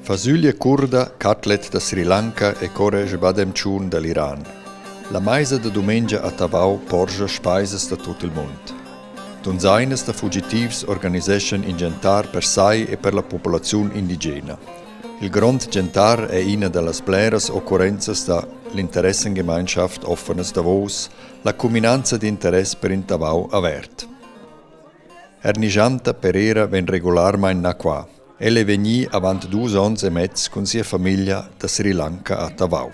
Fasüglia curda, cutlet da Sri Lanka e Koresh Bademtschun da l'Iran. La maisa da dumengia a Tavau porscha spaisas da tut il mund. Dunsainas da fugitivs organiseschan in gentar per sai e per la populaziun indigena. Il grond gentar è ina da las bleras occurrenzas da l'Interessengemeinschaft Offenes Davos, la cuminanza d'interess per in Tavau avert. Er Nijanta Pereira vegn regularmain nà qua. El è vegnì avant dus onns e mez cun sia famiglia da Sri Lanka a Tavau.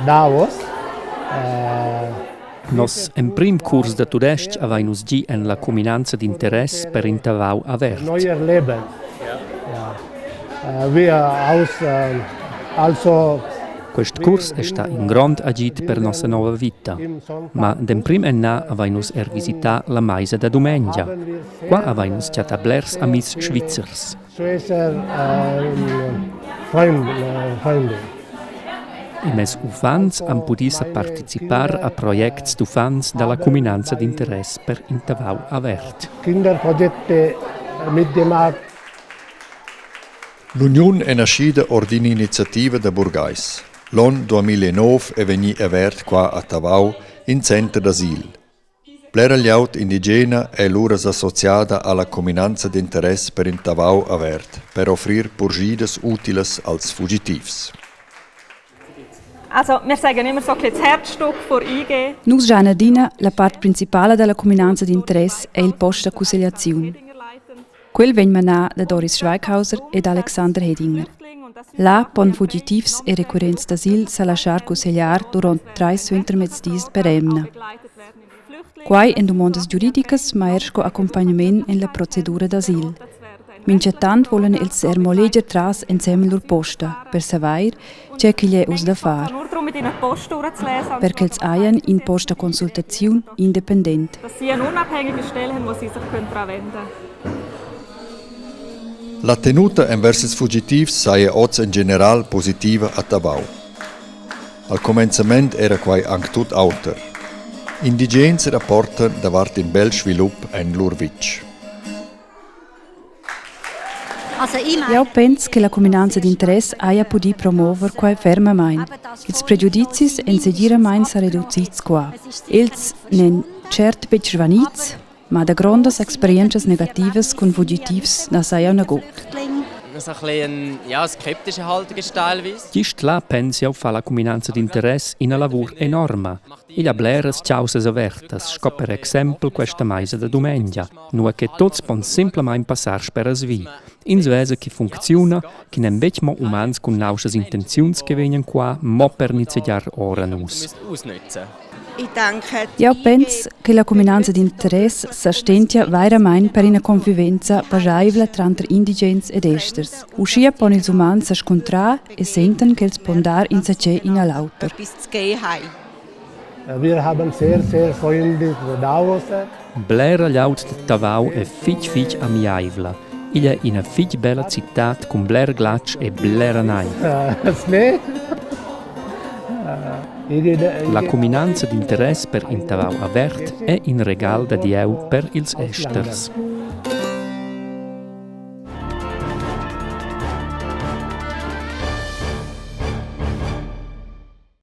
Davos Noss emprim curs da tudestg avain nus gì en la cuminanza d'interess per in Tavau avert. Neuer Leben. Ja. Wir aus also Quest curs è stà in grond agid per nossa nova vita. Ma d'emprim ennà avain nus er visità la maisa da dumengia. Qua avain nus chattà blers amis svizzers. E mes uffants han pudì sa participar a projects d'uffants da la cuminanza d'interess per in Tavau avert. Kinderprojekte mitgemacht. L'uniun è naschida or d'in'iniziativa da burgais. L'onn 2009 è vegnì avert qua a Tavau in center d'asil. Blera glieud indigena è lura s'associada a la cuminanza d'interess per in Tavau avert per offrir purschidas utilas als fugitivs. Also, wir sagen immer so ein bisschen das Herzstück vor IG. Nus giain adina la part principala da la cuminanza d'interess è il post da cussegliaziun. Quel vegn manà da Doris Schweighauser ed Alexander Hedinger. Là pon fugitivs e requirents d'asil sa laschar cussegliar durant trais suentermezdis per emna. Quai en dumondas giuridicas, ma er sco accumpagnament en la procedura d'asil. Mintgatant vulan els er mo leger tras ensemen lur posta per savair, tge ch'igl è uss da far. Per ch'els hajan in post da consultaziun independent. Dass sie eine unabhängige Stelle haben, wo sie sich daran wenden können. La tenuta envers ils fugitivs saja oz en general positiva a Tavau. Al cumenzament era quai anc tut auter. Indigens rapportan davart in bel svilup en lur vitg. Jau pens che la cuminanza d'interess haja pudì promover quai fermamain. Ils pregiudizis èn segiramain sa reducids qua. Els n'èn tschert betg svanids, ma da grondas experientschas negativas cun fugitivs na saja nagut. Ja, skeptische Haltung ist teilweise. Gist là pens jau fa la cuminanza d'interess ina lavur enorma. Igl ha bleras chaussas avertas, sco per exempel questa maisa da dumengia, nua che tuts pon simplamain passar sperasvi. Ins vesa ch'i funcziuna, ch'i n'èn betg mo umans cun nauschas intenziuns che vegnan qua mo per nizzegiar ora nus. Jau pens che la cuminanza d'interess sa stentia vairamain per ina convivenza paschaivla tranter indigens ed esters. Uschia pon ils umans sa scuntrar e sentan ch'els pon dar insatge in a l'auter. Wir haben sehr, sehr freundlich Davos. Blera glieud da Tavau è fitg fitg amiaivla. Igl è ina fitg bella citad cun bler glatsch e blera naiv. La cuminanza d'interess per in Tavau avert è in regal da Dieu per ils esters.